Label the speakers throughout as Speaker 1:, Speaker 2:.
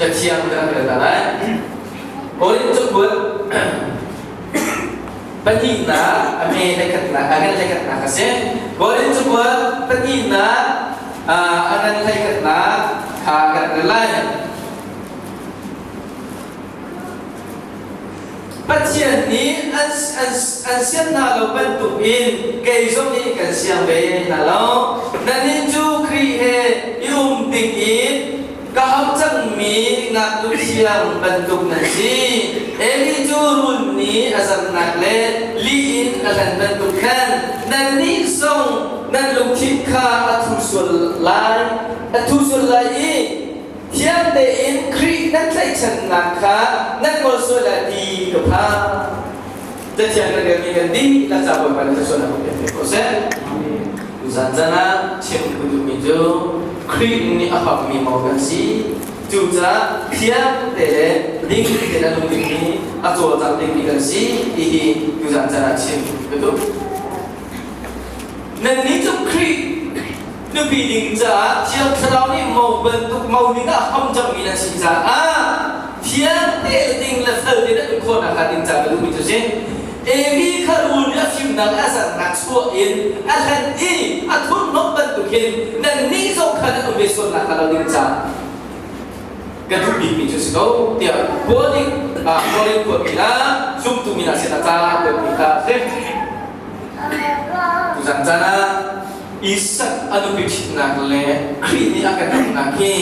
Speaker 1: Cathiang kan rel ta lai. Korin cakuat pahnihnak a me hlekhatnak a ngan hlekhatnak a si. Korin cakuat pahnihnak a ngan hlekhatnak kha kan rel lai. Pathian nih an, an, an sian hna lo bantukin kei zong nih kan siang ve hna lo. Nannih cu Khrih he i um dingin ka hau cangmi ngaknu thiang bantuk nan si. Eli cu rul nih a zamnak le lih in a hlan bantuk khan nannih zong nan lungthin kha a thu sual lai, a thu sual lai i Thiang tein Khrih nan tlaihchannak kha nan ngol sual ah ti ka phang. Cathiang kan relmi kan dihlak ca Bawipa nih thluachuahnak kan pek ve ko seh. Tuzan zan ah chim ka duhmi cu Khrih nih a hammi maw kan si. Cucaah thiang te le ding tein a nung dingmi, a cawlcang dingmi kan si ti hi tuzan zan ah chim ka duh. Nannih cu Khrih nupi ding caah Thiang Thlarau nih mo bantuk mo ning ah ham cangmi nan si caah thiang te le ding le fel tein an um khawh nakhnga ding ca ka duhmi cu si. Evi kha rul nih a fimnak le a zarnak chuah in a hlen i a thurhnawmh bantuk hin nannih zong kha nan um ve sual nakhnga lo ding ca ka duh bikmi cu si ko tiah Paul nih Korin khuami hna zumtu mi hna sinah ca a kuatmi kha a si. Tuzan caan ah Isak a nupi ṭhitnak le Khrih nih a kan uknak hi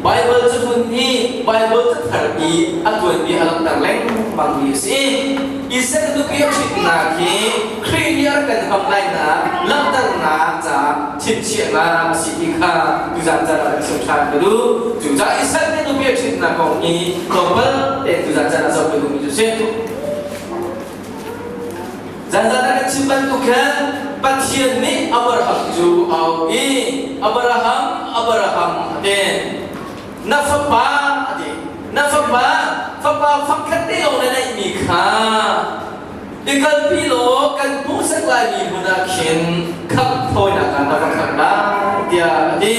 Speaker 1: Baibal cahlun hi Baibal cathar i a tuanbia a langhter lengmangmi a si. Isak a nupi a ṭhitnak hi Khrih nih a rak kan ham lainak langhternak caah chimchiahnak a si ti kha tuzan caan ah kan chim ṭhan ka duh. Cucaah Isak nih nupi a ṭhitnak kong hi tlawmpal tein tuzan caan ah zoh ka duhmi cu a si. Zanzan a kan chim bantuk khan Pathian nih Abraham cu a auh i Abraham, Abraham a ti. Na fapa a ti. Na fapa, fapa fangkhat te lawng na neihmi kha i kalpi law kan hmuhsak laimi hmun ah khin khangh thawinak ah na va khangh lai tiah a ti.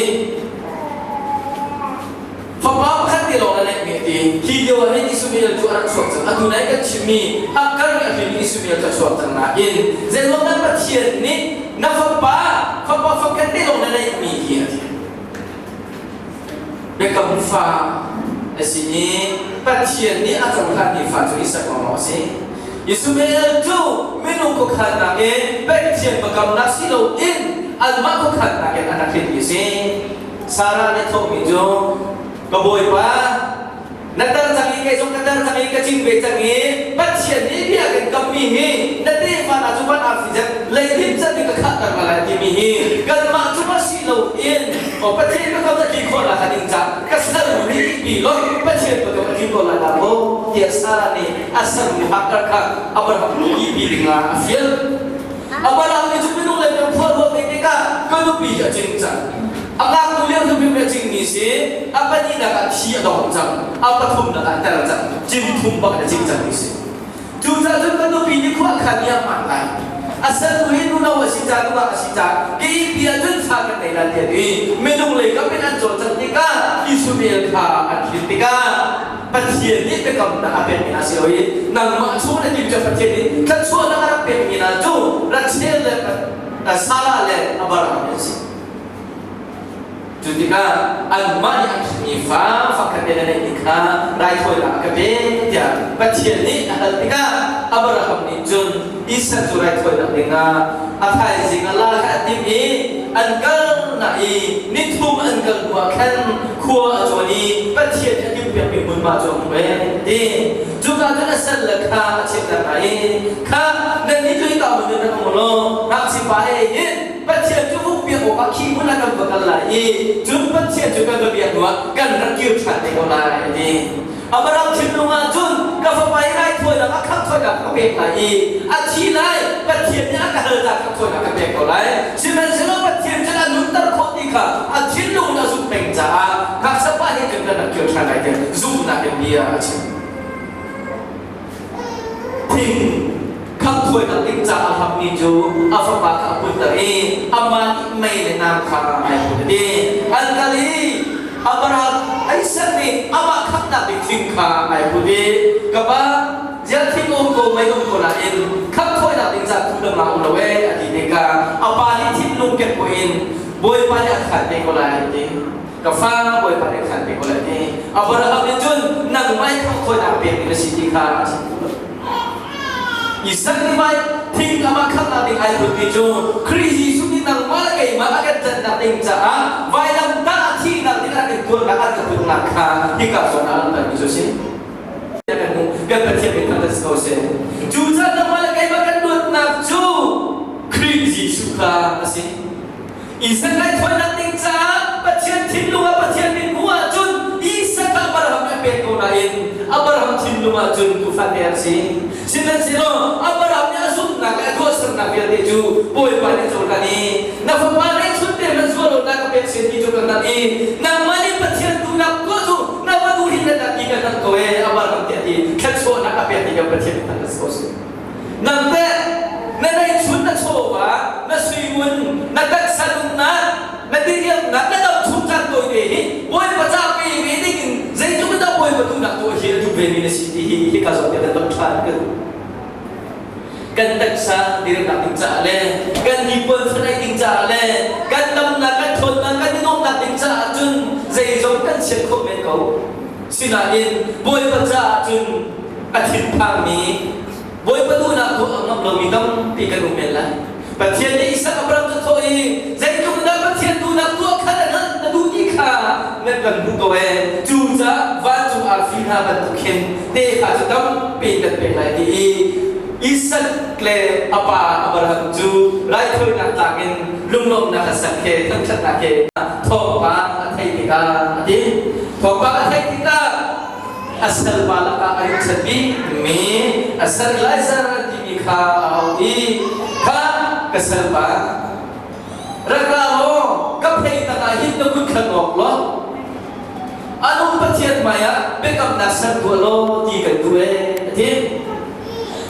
Speaker 1: Fapa pakhat te lawng na neihmi a ti. Hi lio ah hin Ishmael cu a rak chuak cang. Atu nai kan chimmi Hagar nih a hrinmi Ishmael cu a chuak cang nain zeilawng Pathian nih na fapa, fapa fakhat te lawng na neihmi hi a ti. Biakam fa a si i Pathian nih a cohlanmi fa cu Isak lawnglawng a si. Ishmael cu minung khuakhannak in Pathian biakamnak si loin anmah khuakhannak in a rak hrinmi a si. Sarah nih thawhmi cu ka bawipa na tar cang i kei zong ka tar cang i ka cing ve cang i Pathian nih bia kan kammi hi na tefa hna cu van arfi zet leidip zet in ka khahter hna lai timi hi kanmah cu ma si loin o Pathian biakam na tli khawh nak ding ca ka sal nih pi lo Pathian biakam a tling ko lai dah maw tiah Sarah nih a sal Hagar kha Abraham pi pi dingah a fial. Abraham nih cu minung le minung khual ruah ve tikah ka nupi hi a cing cang. A ngaknu lio hrimhrim a cingmi si, a pahnihnak ah thi a dong cang, a pathumnak ah ter cang, cin thum bak in a cing cangmi si. Cucaah cun ka nupi nih khua a khan i a hmaan lai. A sal hi nuno a si ca, nungak a si ca, kei ti ah cun fa kan nei lai tiah ti minung lei kam in an cawlcangh tikah Ishmael kha an hrin tikah Pathian nih biakamnak a pekmi hna si lo i nangmah chung na tim cu Pathian nih thluachuahnak a rak pekmi hna cu Rachel le Sarah le Abraham an si. Cu tikah anmah nih an hrinmi fa fakhat te na neihmi kha raithawinak a ka pe tiah Pathian nih a hal tikah Abraham nih cun Isak cu raithawinak dingah a thaizing ah la kha a timh i an kalnak i nithum an kal hnuah khan khua a cawn i Pathian nih a timhpiakmi hmunhma cu a hmuh ve ti. Cuka cun a salle kha a chimter hna i, Kha nannih cu hika hmun in rak um u law ngakchipa he hin Pathian cu vung biak awkah khi hmun ah kan va kal lai i cun Pathian cu kan va biak hnuah kan rak kir ṭhan te ko lai, a ti. Abraham thinlung ah cun ka fapa hi raithawinak a khanghthawinak ka pek lai i a thi lai Pathian nih a ka hal ca khanghthawinak ka pek ko lai. Sihmanhsehlaw Pathian cun a nunter khawh ti kha a thinlung in a zumh peng caah ngakchia pa he cun kan rak kir ṭhan lai tiah zumhnak in bia a chim. Thing khanghthawinak ding ca a hlammi cu a fapa kha a punter i amah nih mei le nam kha ai put a ti. An kal i Abraham Isaac nih amah khamhnak thing kha ai put i, "Ka pa, ziah thing um ko mei um ko nain khamhthawinak ding ca thu dang ah um lo ee," a ti tikah a pa nih thinlung kek in Bawipa nih a khan te ko lai a ti. Ka fa, Bawipa nih a khan te ko lai a ti. Abraham nih cun nangmah i khamhthawinak pek ding na si ti kha a chim duh lo. Isak nih mai thing amah khamhnak ding ai putmi cu Khrih Jesuh nih nangmah le keimah a kan tlanhnak ding caah vailamtah a thihnak ding a kan tuarnak an ka putnak kha hika zawn ah langhtermi cu a si. Kan Pathian min thangṭhat si ko seh. Cucaah nangmah le keimah kan luatnak cu Khrih Jesuh kha a si. Isak raithawinak ding caah Pathian thinlung ah Pathian min hmuh ahcun Isak ah Abraham a pek ko nain Abraham thinlung ahcun tuufa te a si. Sihmanhsehlaw Abraham nih a zumhnak le a tuahsernak vialte cu Bawipa nih a cohlan i na fapa neihchun te hmanh zual lo na ka pek sin ti cu ka hngalh i nangmah nih Pathian duhnak tuah cu na va duh hin na ti ka hngalh ko ee Abraham tiah ti thluachuahnak a pek ti kan Pathian nih hngalh a si ko si. Nang teh na neihchun na chawva, na suingun, na taksa nunnak, na diriamnak, na dam chung caan tawite hi Bawipa ca pe ve ding in zeitluk in dah Bawipa duhnak tuah hi a duh vemi na si ti hi hika zawn te kan ton ṭhan ka duh. Kan taksa diriamnak ding caah le kan hnipuan fanaih ding caah le kan damnak, kan ṭhawnnak, kan i nuamhnak ding caah cun zeizong kan chiat khawh men ko. Sinain Bawipa caah cun a thinphangmi Bawipa duhnak tuah a ngamh lomi tampi kan um men lai. Pathian nih Isak Abraham cu thawh i zeitluk dah Pathian duhnak tuah kha na hngalh na duh ti kha nan kan hmuh ko ee. Cucaah vancung arfi hna bantuk khin tefa cu tampi kan pek lai ti i Isak le a pa Abraham cu raithawinak tlak in lunglawmhnak a sak he thangṭhatnak he thawngpang a theih tikah a ti. Thawngpang a theih tikah a salpa lakah a rinchanh bikmi a sal Eliezer an timi kha a auh i kha ka salpa rak ra law ka phei tangah hin na kut kha ngawk law a nung Pathian hmaiah biakamnak ser tuah law ti kan duh ee a ti.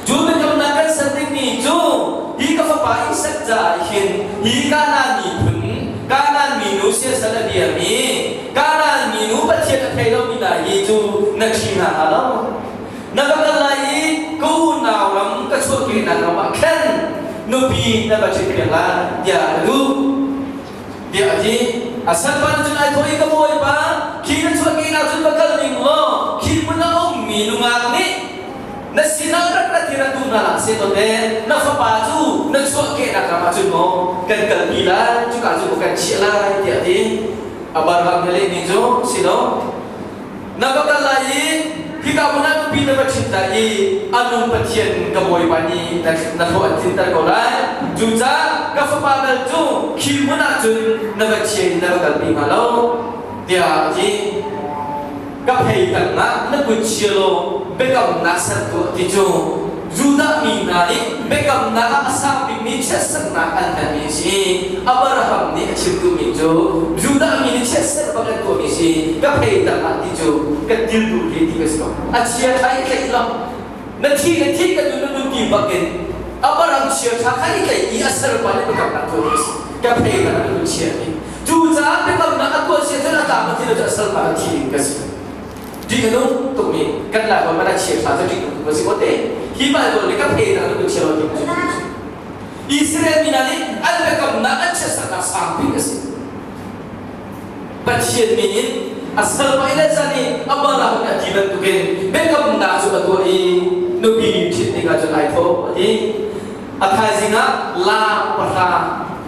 Speaker 1: Cu biakamnak kan ser dingmi cu hi ka fapa Isak caah hin hi Kanaan miphun Kanaan minu siasal a biami Kanaan minu Pathian a thei lomi hna hi cu na ṭhi hna hnga lo. Na va kal lai i ka unau ram ka chuahkehnak ram ah khan nupi na va ṭhitpiak lai tiah a duh. Tiah a ti. A salpa nih cun ai thawh i ka bawipa, khi na chuahkehnak cun va kal ning law khi hmun a ummi nungak nih na sinah rak rat hi rak duh hna hlah seh te na fapa cu na chuahkehnak ram ah cun maw kan kalpi lai cuka cu maw kan chiah lai tiah a ti. Abraham nih a lehmi cu si lo na va kal lai i hika hmun ah nupi na va ṭhit lai i a nung Pathian ka Bawipa nih na hlawh an tlinter ko lai. Cucaah ka fapa bal cu khi hmun ah cun na va chia in na va kalpi hnga lo tiah a ti. Ka phei tangah na kut chia law biakamnak ser tuah ti cu Judah mi hna nih biakamnak ah a sang bikmi chiatserhnak an hmanmi a si. Abraham nih a chim duhmi cu Judah mi nih chiatserh bak an tuahmi si ka phei tangah ti cu kan dil duh hi ti ka si ko. A chia tha i tlaih lo. Na thi na thi ka nun na nun ti bak in Abraham chia tha kha i tlaih i a serpa nih biakamnak tuah a si. Ka phei tangah na kut chia ti. Cucaah biakamnak a tuah sia cun a tlam a thi lo cu a salpa a thi ding ka si. Ṭih a nung tukmi kan Laiholh hmanh ah chia ṭha cu ṭih nung tuk a si ko te. Hi Baibal nih ka phei na lu chia lo ti cu. Israel mi hna nih an biakamnak an chiatsernak sang bik a si. Pathian min in a salpa Elijah nih Abraham nih a ti bantukin biakamnak cu a tuah i nupi ṭhit ding ah cun ai thawh a ti. A thaizing ah la pahra,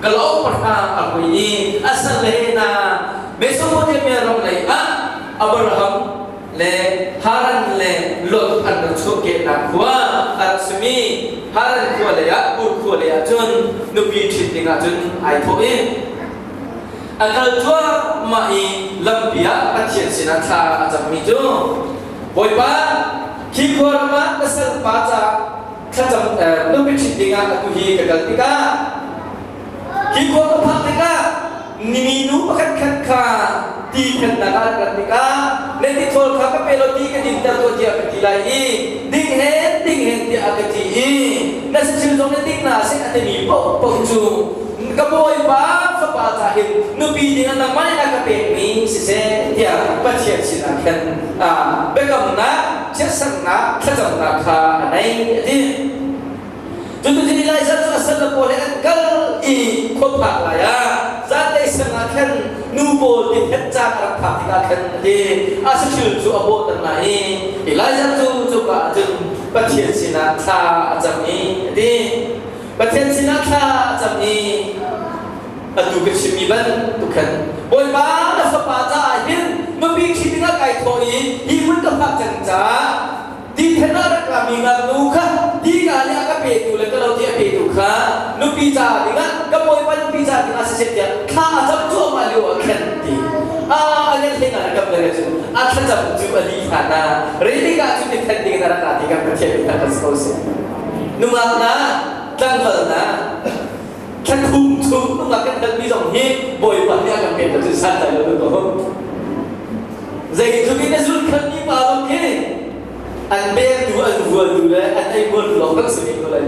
Speaker 1: kalauk pahra a hui i a salle hna Mesopotamia ram lei ah Abraham le Haran le Lot an rak chuahkehnak khua a rak simi Haran khua lei ah Ur khua lei ah cun nupi ṭhit ding ah cun ai thawh i a kal cuahmah i lampi ah Pathian sinah thla a cammi cu Bawipa khi khua ram ah na salpa caah thlacam nupi ṭhit dingah atu hi ka kal tikah hi khua ka phak tikah minu pakhat khat kha ti thennak ah an rat tikah na tithawl kha ka pe law ti ka dinter tuah tiah ka ti lai i ding hen ding hen tiah a ka ti i na saṭil zong na ding na seh a timi paohpaoh cu Ka bawipa fapa ca hin nupi ding ah nangmah nih na ka pekmi siseh tiah Pathian sinah khan biakamnak, chiatsernak, thlacamnak kha a nei a ti. Cuticun Elijah cu a salle pawl he an kal i khua phak lai ah zanlei sang ah khan nu pawl tithet caan a rak phak tikah khan a ti. A saṭil cu a bawhter hna i Elijah cu cuka ah cun Pathian sinah thla a cam i a ti. Pathian sinah thla a cam i atu ka chimmi bantuk khan Bawipa na fapa caah hin nupi ṭhi dingah kai thawh i hi hmun ka phak cang caah ti then ah rak rami ngaknu kha ti ka nih a ka petu le ka lo ti a petu kha nupi ca dingah ka bawipa nupi ca dingah siseh tiah thla a cam cuahmah lio ah khan ti a a ngen hlei nga kam le cu a thlacam cu a li hlan ah Rebecca cu ti then ding in a rak ra ti kan Pathian nih kan si ko seh. Nungak na tlangval na thlathum chung nungak kan kalmi zong hi Bawipa nih a kan pek cu santlai lo ko. Zeitluk in a zul khalmi pa zong khi an pektu an vuantu le an ei-muartu lawng kan si ko lai.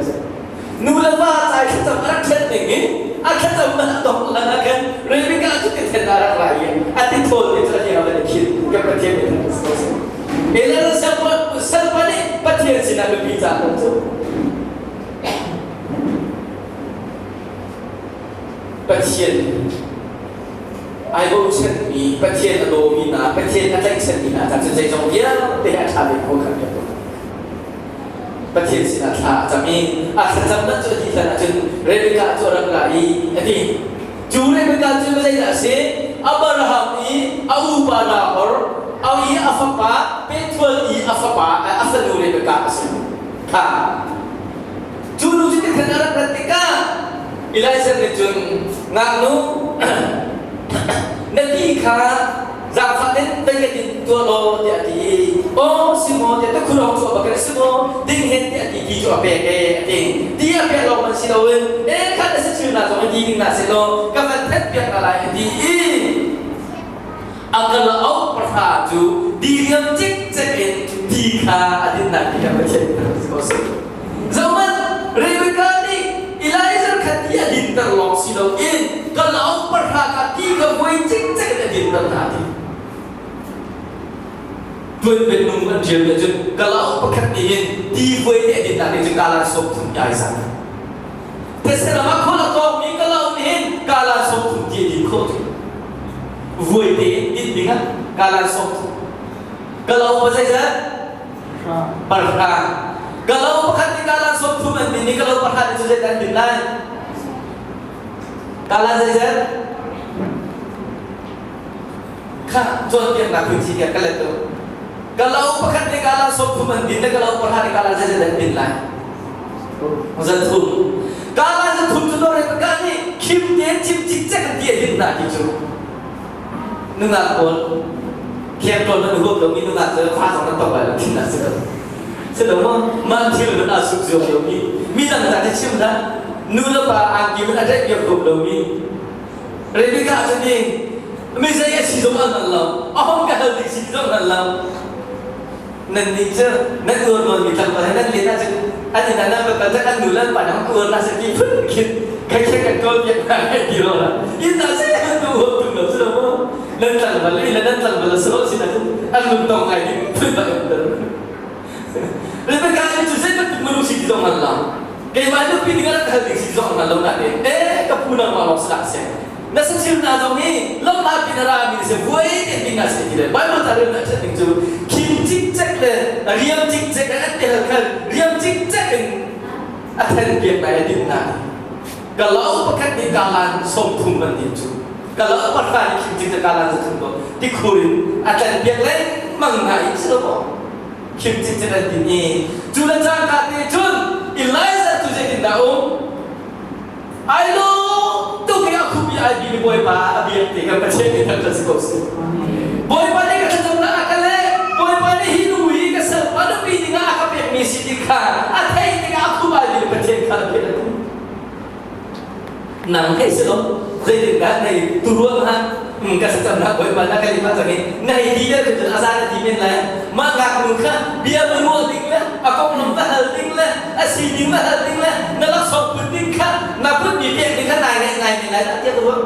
Speaker 1: Nu le va cai thlacam a rak ṭhen ning in a thlacam man a dongh lan ah khan Rebecca cu ti then a rak ra i a ti thawl te cu a hliang a khin kan Pathian nih kan si ko seh. Elena salpa nih Pathian sinah nupi ca kan cu. Pathian ai bochanmi, Pathian a dawmi hna, Pathian a tlaihchanmi hna ca cu zeizong vialte a ṭha bik ko khan kan Pathian sinah thla a cam i a thlacamnak cu a dih hlan ahcun Rebekah cu a rak ra i a ti. Cu Rebekah cu zeidah a si? Abraham i a upa Nahor, a i a fapa Bethuel i a fapa a fanu Rebekah a si. Kha Cu nu cu tikhan a rak rat tikah Elijah nih cun ngaknu na ti kha zaangfah in vei ka din tuah law tiah a ti i aw si maw tiah tukhur hong chuah bak in si maw ding hen tiah a ti ti cu a pek e a ti ti a pek lawng man si loin e khat a si thil na zong i ti ding na si law ka van thenh piak na lai a ti i a kal auh pahra cu diriam cikcek in ti kha a dinnak ti kha Pathian ko si. Zohhmanh, Rebekah nih Eliezer kha ti a dinter lawng si loin kal auh pahra kha ti kha vuai cikcek in a dinter hna ti. Tuanbia nung an ṭial mi cun kalauk pakhat nih hin ti vuai nih a dinnak nih cun kalan sawm thum ti ai zat. Thetse ram ah khual a tawngmi kalauk nih hin kalan sawm thum ti a din khawh cu. Vuai tein din ding ah kalan sawm thum. Kalauk pa zeizat? Parhra. Kalauk pakhat nih kalan sawm thum an din i kalauk pahra nih cu zeidah an din lai? Kalan zeizat? Kha cawnpiaknak hun thi tiah ka let u. Kalauk pakhat nih kalan sawm thum an din le kalauk pahra nih kalan zeizat an din lai? Zathum. Kalan zathum cu dawr ka nih khim tein cim cikcek an ti a din hna ti cu. Nungak pawl kheng tawn nan huam lomi nungak cu fa zong nan tong lai lo thin si lo. Si lo maw? Mah thil man aa suk zuam lomi mi dang ta chim hlah. Nu le pa angki man a tlaih piak huam lomi Rebecca cu ni mi zei a si zong an hngal lo. A hong ka hal ding si zong hngal lo. Nannih cu nan uar nawnmi tlangval he nan len ahcun an inn ah nan va kal cang an nu le an pa nih uar hna seh ti phun khin khaikhe kan kawl piak hna hei ti lo la inn ah zei an tu huam tung lo si lo maw nan tlangval le nan tlangval a si lo sin ahcun an lungtong ngai ding phun bak an ter Rebecca nih cu zei bantuk minung si ti zong hngal lo keimah nupi ding ah rak hal ding si ti zong hngal lo nain eh ka pu nangmah lawng si dah seh na sathil hna zong hi lamhlat in a rami na si vuai te ding ah si ti le Bible ca rel na ṭhat ding cu khim cikcek le riam cikcek le an ti hal khal riam cikcek in a then piak na i din na kalau pakhat nih kalan 30 man din cu kalau pahra nih khim cikcek kalan zathum ko tikhur in a tlan piak lengmang hna i si lo maw khim cikcek an din i cu le cangka te cun Elijah cu zeitindah um Ai lawm tuk i a khup i ai bi Bawipa a biak ti kan Pathian nih thangṭhat si ko seh. Bawipa nih ka thlacamnak a ka leh. Bawipa nih hi nu hi ka sal a nupi dingah a ka pekmi si ti kha a theih tikah a khup ai bi Pathian kha a biak. Nang hei si lo zeitindah nei turuang ha ka thlacamnak Bawipa na ka leh cang i na hei ti deuh cun a za na ti men lai. Mah ngaknu kha bia va ruah ding le a konglam va hal ding le a sining va hal ding le na laksawng put ding kha na putmi pek ding kha nai ngaih ngai men lai dah tiah ka ruah.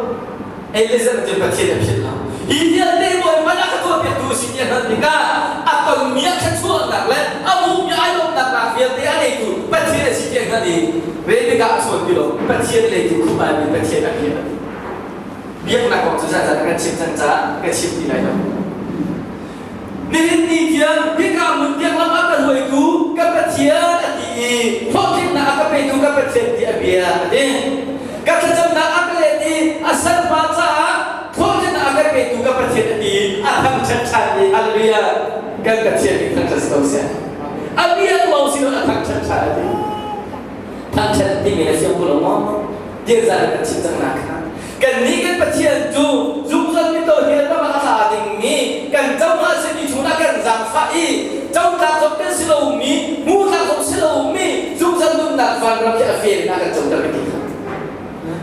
Speaker 1: Elizabeth cu Pathian a philh lo. Hi vialte Bawipa nih a ka tuahpiaktu a si ti a hngalh tikah a tonmi a thluachuahnak le a hmuhmi ai lawmhnak nak vialte a neitu Pathian a si ti a hngalh i Rebekah a chawn ti lo. Pathian a neitu khum ai mi Pathian a bia a ti. Biaknak kong cu zan kan chim cang caah ka chim ti lai lo. Nihin ni tiang hika hmun tiang lam a ka hruaitu ka Pathian a ti i hlawhtlinnak a ka petu ka Pathian ti a bia a ti. Ka thlacamnak a ka let i a salpa caah hlawhtlinnak a ka petu ka Pathian a ti i a thangṭhat ṭhan i hallelujah kan Pathian nih thangṭhat si ko seh. A bia lawng si lo a thangṭhat ṭhan a ti. Thangṭhat timi na fiang ko lo maw? Tiah kan chim cang nak kha. Kannih kan Pathian cu zungzal mito hell ram ah a tla dingmi kan cohla simi chungah kan zaangfah i cotlak zong kan si lomi hmuhtlak zong si lomi zungzal nunnak vanram hi a fel in a kan coter ka ti kha.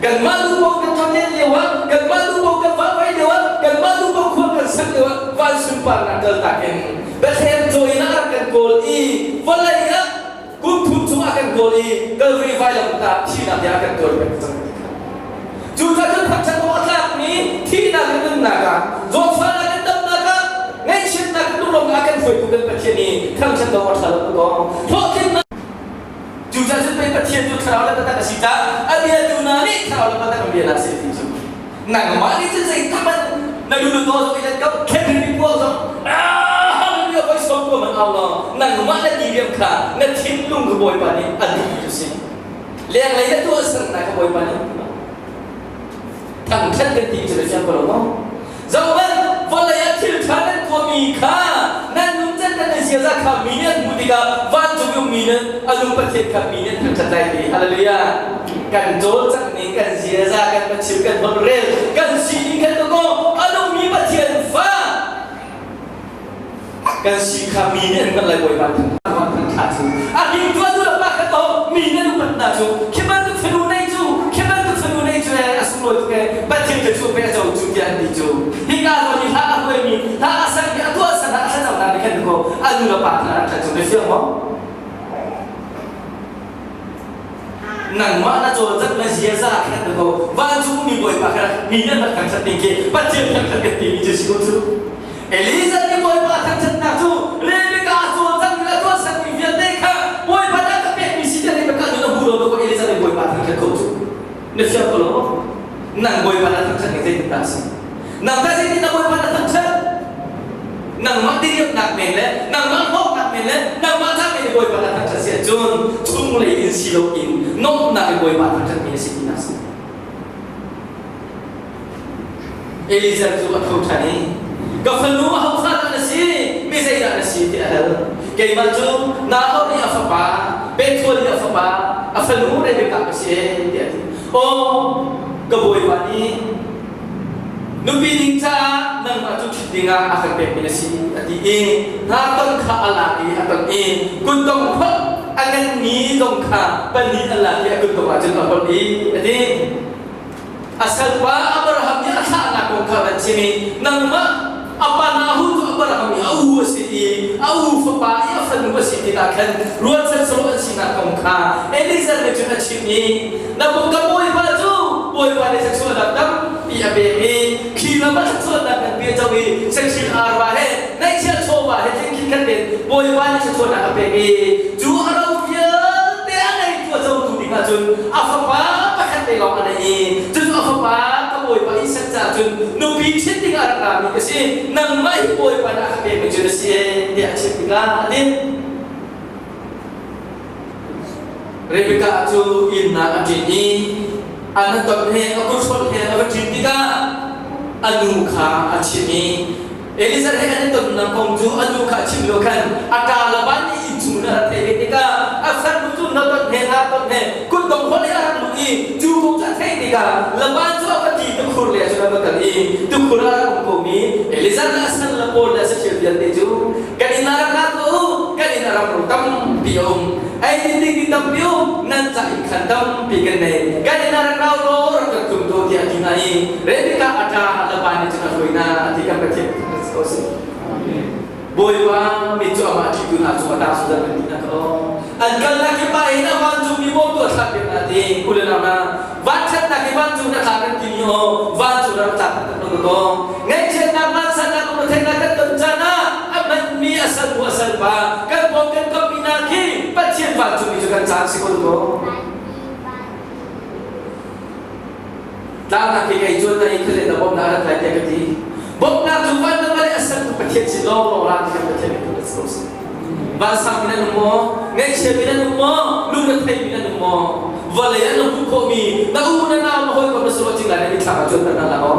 Speaker 1: Kanmah duhpo kan tlawn lio ah, kanmah duhpo kan vahvai lio ah, kanmah duhpo khua kan sak lio ah van sunparnak kaltak in Bethlehem cawi in a rak kan kawl i vawlei ah kum thum chung a kan kawl i Calvary vailamtah thihnak tiang a kan tuar peng cang ti kha. Cucaah cun thangṭhat awk a tlakmi thihnak le nunnak ah zawtfahnak le damnak ah ngaihchiatnak le lunglawmhnak a kan hruaitu kan Pathian i thangṭhat awk a ṭha lo tuk awk. Hlawhtlinnak Cucaah cun pei Pathian cu thlarau le biatak a si caah a biatu hna nih thlarau le biatak an bia hna seh ti cu nangmah nih cun zeitluk hmanh na lulu taw zong i let ko khenri puak zong hallelujah voi sawm ko man au law nangmah na diriam kha na thinlung ka bawipa nih a duh tu si lenglei na tuah sernak ka bawipa nih thangthat kan ti cu na fiang ko lo maw zohhmanh vawlei ah thil ṭha nan tuahmi kha nan nuncan nan ziaza kha mi nih an hmuh tikah vancung i ummi nan a nung Pathian kha mi nih an thangṭhat lai ti hallelujah kan cawlcangh ning kan ziaza kan pachim kan holhrel kan sining kan tuko a nungmi Pathian fa kan si kha mi nih an hngalh lai Bawipa thangṭhat cu a hing tuah tu le pa kha to mi nih an upat hna cu khi bantuk fanu nei cu khi bantuk fanu nei cu a sunglawi tuk ee Pathian ka cu pe a co cu tiah an ti cu hika zawn i hla a huaimi hla a sang i a tuah san ah a thlacam hna nih khan ko a nu le pa kha an ṭhat cu na fiang maw nangmah na cawlcangh na ziaza khan ko vancung mi bawipa kha mi nih an rak thangṭhat ding khi Pathian thangṭhat kan timi cu si ko cu Elizabeth nih bawipa thangṭhatnak cu Rebekah a cawlcangh le a tuahsermi vialte kha bawipa nih a ka pekmi si tiah Rebekah nih na hmu lo ko Elizabeth nih bawipa thangṭhat ko cu na fiang ko lo nang bawipa na thangṭhat ning zeitin dah a si nang tah zeitin dah bawipa na thangṭhat nangmah diriamnak men le nangmah hlawknak men le nangmah ca men i bawipa na thangṭhat si ahcun chunglei in si loin nomhnak i bawipa thangṭhatmi na si tinak si Eliezer cu a tho ṭhan i ka fanu ahofa dah na si mi zeidah na si tiah a hal keimah cu Nahor i a fapa Bethuel i a fapa a fanu Rebekah ka si tiah a ti aw ka bawipa nih nupi ding caah nangmah cu ṭhit dingah a kan pekmi na si a ti i hna ton kha a lak i a ton i kuttong holh a nganmi zong kha pahnih a lak i a kuttong ah cun a holh i a ti A salpa Abraham nih a thlahnak kong kha van chim i nangmah a pa Nahor cu Abraham i a u a si i a u fapa i a fanu a si tikah khan rualchan saruh an sinak kong kha Eliezer nih cun a chimh i na ka bawipa cu bawipa nih thluachuahnak tampi a pek i khi ram ah thluachuahnak kan pe co i saṭil arva he ngaihchiah chawva he tling khat in bawipa nih thluachuahnak a pek i cu a ro vialte a ngeitu a cotu ding ahcun a fapa pakhat te lawng a nei i cucu a fapa ka bawipa Isak caah cun nupi ṭhit ding ah rak rami ka si nangmah hi bawipa nih a ka pekmi cu na si tiah a chimh tikah a ti Rebekah cu inn ah a ṭin i an ton he a kuthrolh he a va ṭin tikah a nu kha a chimh i Elizabeth he an i tonnak kong cu a nu kha a chimh lio khan a ṭa Laban nih innchung in a rak theih ve tikah a farnu cu na ton he na ton he kutdong holh he a rak luh i cu kong cu a theih tikah Laban cu a va ti tukhur lei ah cun a va kal i tukhur ah a rak um komi Elizabeth le a sal le pawl le a saṭil vialte cu kan inn ah rak ra tuah u kan inn ah ramro tampi a um ei din ding ding tampi um nan ca inn khan tampi kan nei kan inn ah rak rau law rak kan tlung tuah tiah a ti hna i Rebekah a ṭa Laban nih cun a hruai hna a ti kan Pathian ko si. Bawipa mit cu amah ṭihtu hna cung a tang zungzal kan ti hna ka aw. An kalnak kip ah hin a vancungmi bawmtu a thlah piak hna ti u le nau hna vanṭhatnak hi vancung na tla kan timi aw vancung ram tlak kan ton ko. Ngaihchiatnak vansannak lungretheihnak kan ton caan ah a hmanmi a sal bu a sal pa kan bawm kan komhmi hna khi Pathian vancungmi cu kan caan si ko ko. Tlangnak hi kei cu na i thil in a bawmhnak rat lai tiah ka ti. Bawmhnak cu van le vawlei a sertu Pathian sin lawnglawng ra ti kan Pathian nih phun a si ko si. Vansang in an um maw? Ngaihchia in an um maw? Lungrethei in an um maw? Vawlei an hmuh khawhmi na u na nau na hawikom na suah cing lai na mitthlam ah cuanter hna hlah aw.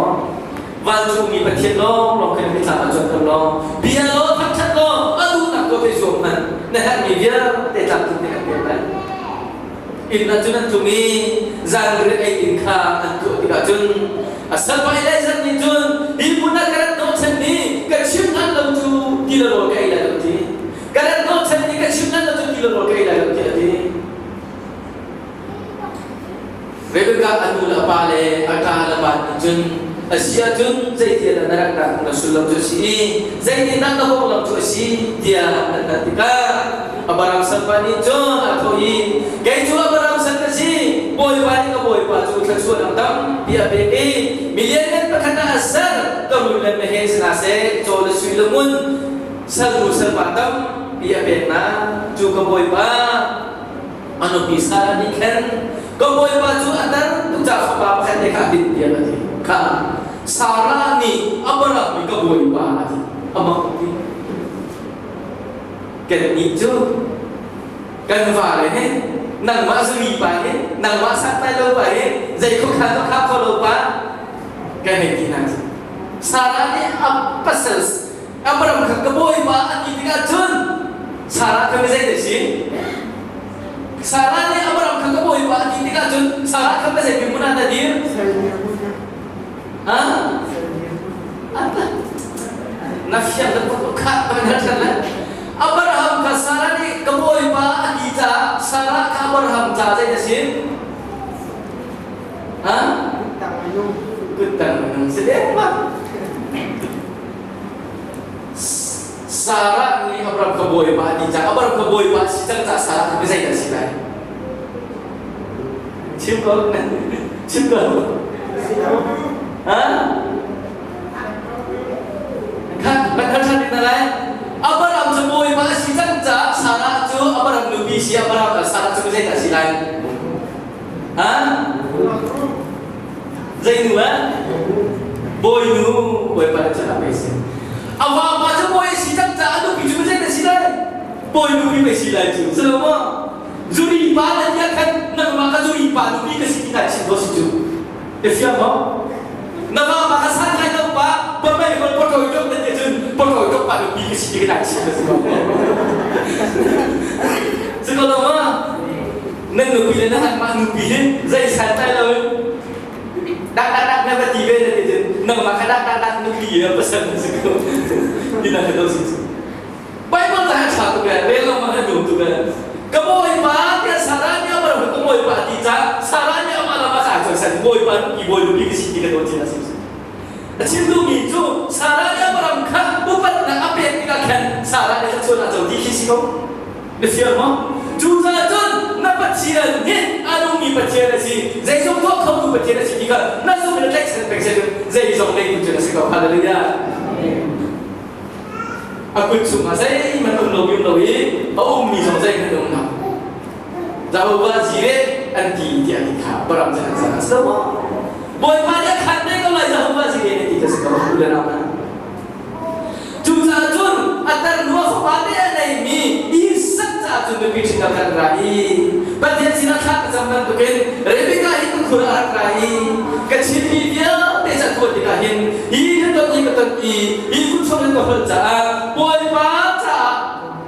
Speaker 1: Vancungmi Pathian lawnglawng khi na mitthlam ah cuanter law bia law thangṭhat law a duhnak tuah thei zuam hmanh na herhmi vialte tlamtling te kan pek lai. Inn ah cun an tlung i zanriah ei inn kha an tuah tikah cun a salpa Eliezer nih cun hi hmun ah ka rat hnawhchan ni ka chim hlan lo cu ti le rawl ka ei lai lo ti ka rat hnawhchan ni ka chim hlan lo cu ti le rawl ka ei lai lo tiah a ti. Rebekah a nu le a pa le a ṭa le pa nih cun a si ahcun zeitiah dah na ratnak na sullam cu a si i zeitindah na konglam cu a si tiah an hal tikah Abraham salpa nih cun a thawh i kei cu Abraham sal ka si Bawipa nih ka bawipa cu thluachuahnak tampi a pek i milianngan pakhat ah a ser ka rul le meheh si hna seh caw le sui le ngun salnu salpa tampi a pek hna cu ka bawipa a nupi Sarah nih khan ka bawipa cu a tar tuk caah fapa pakhat te kha a tinh tiah a ti kha Sarah nih Abraham nih ka bawipa a ti a mak ti kannih cu kan vale he nangmah zuri pa he nangmah santlai lo pa he zei khuakhan to kha kho lo pa kan hei ti hna Sarah nih a pasal Abraham kha ka bawipa a ti tikah cun Sarah kha mizei dah si? Sarah nih Abraham kha ka bawipa a ti tikah cun Sarah kha mizei mi hmun ah dah dir? Ha? Na fiang dah kha kan hal than lai. Abraham kha Sarah nih ka bawipa a ti caah Sarah kha Abraham ca zei dah si? Ha? Kuttang minung si deng ma. Sarah nih Abraham kha bawipa a ti caah Abraham kha bawipa a si cang caah Sarah kha zei dah si lai? Chim ko chim ko ha kha kan kha than na lai Abraham cu bawipa a si cang caah Sarah cu Abraham nupi si Abraham Sarah cu zei dah si lai? Ha Zei nu eh? Bawinu Bawipa nih cun a pei si. A vapa cu bawi a si cang caah a nupi cu zei na si lai? Bawi nupi pei si lai cu. Si lo maw? Zuri pa na ti ah khan nangmah ka zuri pa nupi ka si ti na chim ko si cu. Na fiang maw? Na vapa ka san lai lo pa, pamei hol pawṭawi ṭok na ti cun pawṭawi ṭok pa nupi ka si ti ka na chim si ko. Si ko lo maw? Nan nupi le nan mah nupi hi zei santlai lo in dak dak dak na va ti ve na ti cun nangmah kha dak dak dak nupi i pasal na si ko ti na ka si Bible ta tha tuk e rel lo ma na dum tuk e ka bawipa tiah Sarah nih amar ka bawipa ti ca Sarah nih amah lama sa cu san bawipa nupi bawi nupi ka si ti ka dawt chin a si a chim duhmi cu Sarah nih Abraham kha upatnak a pek tikah khan Sarah nih thluachuah a co ti khi si ko Na fiang maw? Cucaah cun na Pathian hi a nungmi Pathian a si, zeizong tuah khotu Pathian a si ti kha na zumh in na tlaihchan peng seh cun zeizong leitu cun a si ko. Hallelujah. A kut chungah zeihmanh um lo um lo i a ummi zong zeihmanh um lo. Jehovah Jireh an ti tiah ti kha Baram cu an cang a si lo maw? Bawipa nih a khan ve ko lai Jehovah Jireh na ti ka si ko. U le nau hna. Cucaah cun a tarnu a fapa te a neimi Isak caah cun nupi ṭhit a kan ra i Pathian sinah thla ka cam bantukin Rebekah hi ka khur a rak ra i ka chimmi vialte ca tuah tikah hin hi ka ton i ka ton i hi kutchuak in ka holh caah Bawipa caah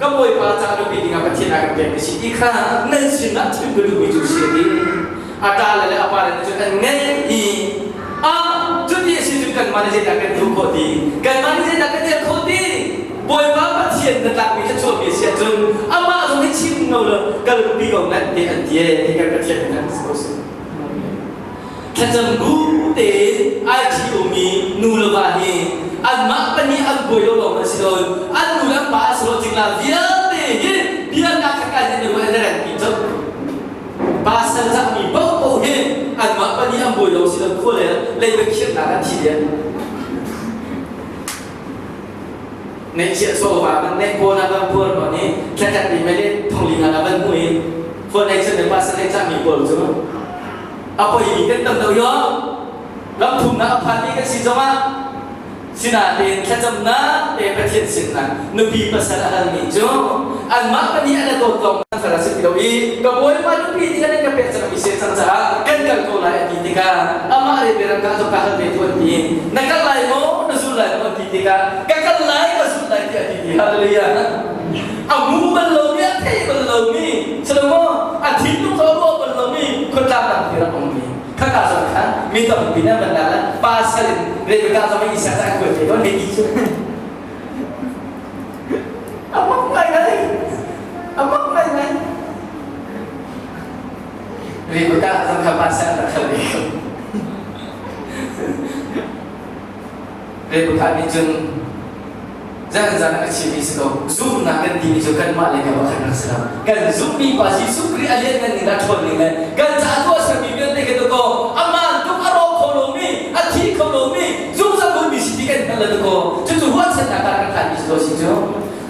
Speaker 1: ka Bawipa caah nupi dingah Pathian a kan pek si ti kha nan sinah chim ka duhmi cu si a ti. A ṭale le a pale nih cun an ngeih i a cuti a si cun kanmah nih zeidah kan duh khawh ti kanmah nih zeidah kan el khawh ti Bawipa Pathian na tlakmi thluachuahmi a si ahcun amah zong hi chim no law kalpi ko ngat te an ti e ti kan Pathian nih an ko si thlacam bu tein ai ṭhi-umi nu le va hi Anmah pahnih an buai lo lawng an si lo. An nu le an pa an si lo cingla vialte hi biaknak kha kai nih an ren pi cang. Pasal cahmi paohpaoh hi anmah pahnih an buai lo si lo khua le leiba khirhnak an thi diam. Ngeihchiah chawva kan neih pawl ah kan puar nawn i thlakhat ni mele thongli nga van hmu i phone ei cun pasal ei cahmi pawl cu a poimi kan tam deuh yo ram thumnak a phanmi kan si zongah sinain thlacamnak te Pathian sinah nupi pasal a halmi cu anmah pahnih an i dawt lawng an far a si ti lo i ka bawipa nupi nih an ka pek cang mi si cang caah kan kal ko lai a ti tikah amah le biaram ka zong ka hal ve tu an ti. Na kal lai maw, na zul lai maw an ti tikah ka kal lai, ka zul lai tiah a ti ti. Hallelujah. A hmu bal lomi, a thei bal lomi, Salomo a thinlung cu a ruah bal lomi khuatlang lam ti rak ummi khaka zong kha mi tampi nih an van la pasal in Rebecca zong Isaac an kuat ve ko ne ti cu. A mak ngaingai. A mak ngaingai. Rebecca zong kha pasal rak hal ve ko. Rebecca nih cun zan zan a chimmi si ko. Zumhnak kan timi cu kanmah le kanmah khan rak si lo. Kan zumhmi pa Jesuh Khrih a lianngan ning a ṭhawn ning le kan caah tuah sermi vialte kan tuah ko. Aman tuk a rawk kho lomi, a thi kho lomi, zungzal hmunmi si ti kan hngalh le ko. Cucu ruahchannak ah kan hlanmi si ko si cu.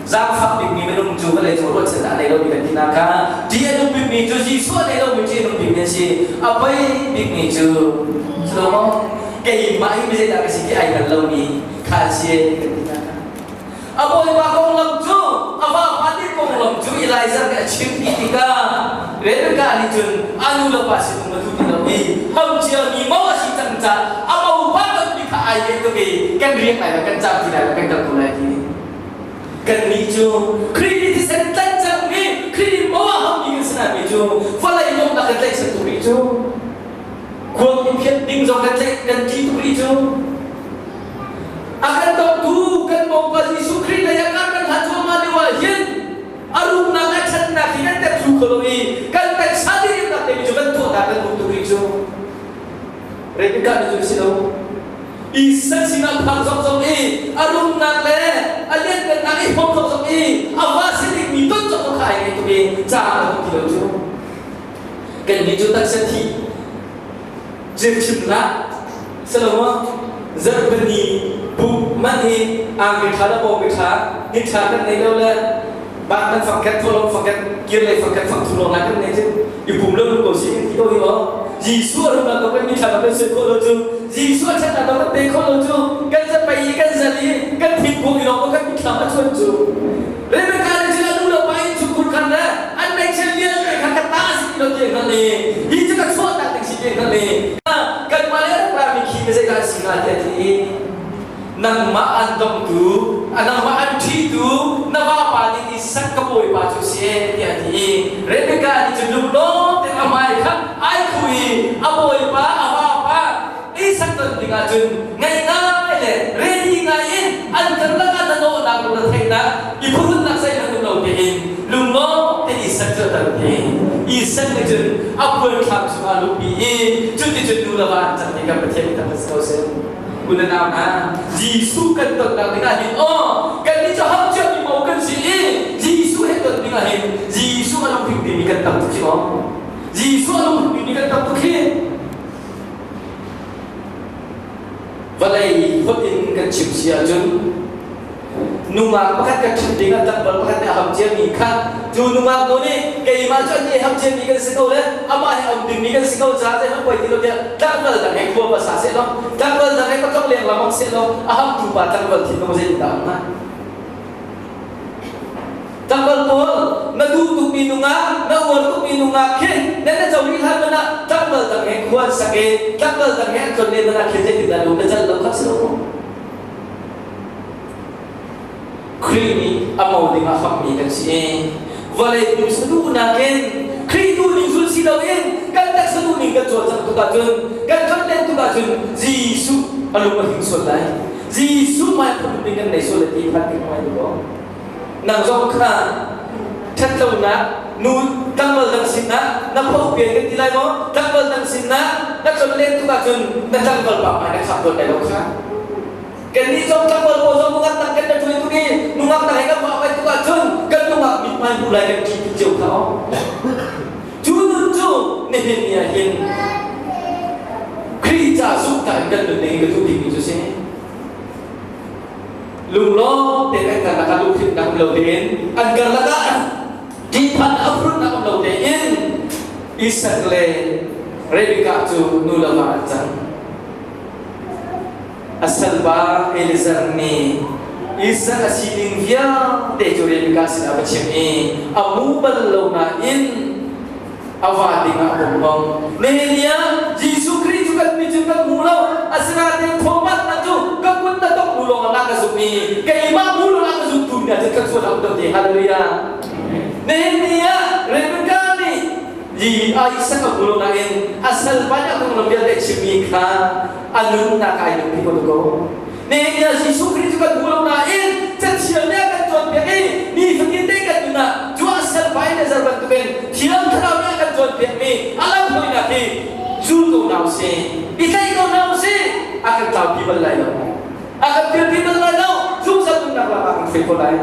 Speaker 1: Zaangfak bikmi minung cu vawlei cung ruahchannak a nei lomi kan tinak kha ṭih a nung bikmi cu Jesuh a nei lomi ṭih a nung bikmi an si. A poi bikmi cu Solomon keimah hi mizeidah ka si ti ai hngal lomi kha an si kan tinak kha. A bawipa konglam cu a vapa nih konglam cu Elijah nih a chim ti tikah Rebekah nih cun a nu le pa sin um a duh ti lo i ham ciami mo a si cang caah a mopa tonmi kha ai ngeih tuk i kan riak lai lo, kan cam ti lai lo, kan kal ko lai ti. Kannih cu Khrih nih thisen tlanh cangmi Khrih nih mo a hammi kan si nain cu vawlei lawmhnak kan tlaihchan tuk rih cu khuang i phiat ding zong kan tlaih kan ṭih tuk rih cu A kan dawtu kan Bawipa Jesuh Khrih lei ah kar kan hlat cuahmah lio ah hin a rumnak a ṭhatnak hi kan tep thlu kho lo i kan taksa dirnak te cu kan tuahnak kan um tuk rih cu. Rebecca nih cun si lo. Isaac sinah phak zokzok i a rumnak le a lianngannak i hom zokzok i a va si dingmi ton zokzok kha ai ngei tuk i ca a um ti lo cu. Kannih cu taksa thi Circhimnak Salomon zarhpini buk man hi angki ṭha le pawpi ṭha ni ṭha kan nei lo le bak kan fangkhat thawlong fangkhat kir lei fangkhat fang thum lawng lai kan nei cu i pum lo ko si kan ti ko hi aw Jesuh a rumnak ko kan mi ṭha kan suai khawh lo cu Jesuh a ṭhatnak ko kan pe khawh lo cu kan zapei i kan zal i kan thinpung i lawng kan mitthlam a chuan cu Rebecca nih cun a nu le pa in chungkhur khan le an meichel vialte kha ka ta a si ti lo ti hngalh i hi cu ka chuahtak ding si ti hngalh i kanmah le rak rami khi ka zeidah a si hnga tiah a ti i nangmah an dongtu nangmah an ṭhitu na vapa nih Isak ka bawipa cu si e tiah a ti i Rebecca nih cun lunglawm tein a hmai kha ai khuh i a bawipa a vapa Isak ton dingah cun ngaih ngai le ready ngai in an karlak ah na nawhnak lung na theihnak i phuhrunnak zeihmanh um lo tein lunglawm tein Isak cu a tal te. Isak nih cun a puanthlam chungah a luhpi i cuticun nu le va an cang tikah Pathian nih thangṭhat si ko seh. U le nau hna, Jesuh kan tonnak dingah hin aw kannih cu hau ciami mo kan si i Jesuh he ton dingah hin Jesuh a lungthin timi kan tam tuk hi aw. Jesuh a lungthin timi kan tam tuk hi. Vawlei holh in kan chim si ahcun nungak pakhat kan ṭhit ding ah tlangval pakhat nih a ham ciami kha cu nungak nu nih keimah cu an nih ham ciami kan si ko le amah he um dingmi kan si ko caah zei poi ti lo tiah tlangval dang he khua va sa seh law tlangval dang he patlok leng lamang seh law a hamtu pa tlangval thinlung zeitindah um hnga? Tlangval pawl na duh tukmi nungak, na uar tukmi nungak khi nan na co rih hlan man ah tlangval dang he khua an sak i tlangval dang he an tlon len man ah khin zeitindah lung na cal lo kha si lo maw? Khrih nih a mo ding ah hammi kan si i vawlei pumsa duhnak in Khrih duhning zul si loin kan taksa duhning kan cawlcangh tuk ahcun kan tlon tuk ahcun Jesuh a lung a hing sual lai. Jesuh hmai phun ding kan nei sual lai ti phan ding ngai ko. Nang zong kha ṭhatlonak nu tlangval dang sinah na phopian kan ti lai maw? Tlangval dang sinah na tlonlen tuk ahcun na tlangval pa hmai na khap tawn lai lo kha. Kannih zong tlangval pawl zong nungak tang kan la ṭuai tuk i nungak tang he kan vah vai tuk ahcun kan nungak mithmai hmuh lai kan ṭih tuk cio kha aw. Cu nun cu nihin ni ah hin Khrih ca zumhnak in kan nun ding ka duh bikmi cu si. Lunglawm tein an karlak ah lungthinnak um lo tein an karlak ah ṭihphan a phurnak um lo tein Isak le Rebekah cu nu le va an cang. A salpa Eliezer nih Isak a sining vialte cu Rebekah sinah a va chimh i a hmu bal lo nain a va dingah a bawm ko. Nihin ni ah Jesuh Khrih cu kan mi cu kan hmu lo. Asinain Thomas na cu ka kut na tongh hnu lawngah na ka zumh i keimah hmu lo na ka zumtu ni ah cun thluachuah na um to ti. Hallelujah. Nihin ni ah Rebekah nih Isaac a hmu lo nain a salpa nih a konglam vialte chimmi kha a nunnak ai lungpi ko ko. Nihin ah Jesuh Khrih cu kan hmu lo nain Cathiang nih a kan cawnpiak i nifatin te kan nun ah cu a salpa in a zer bantukin Thiang Thlarau nih a kan cawnpiakmi a lamhruainak hi zul ko hna usih, i tlaih ko hna usih, a kan tlaupi bal lai lo. A kan pialpi bal lai lo, zungzal nunnak lam ah kan hruai ko lai.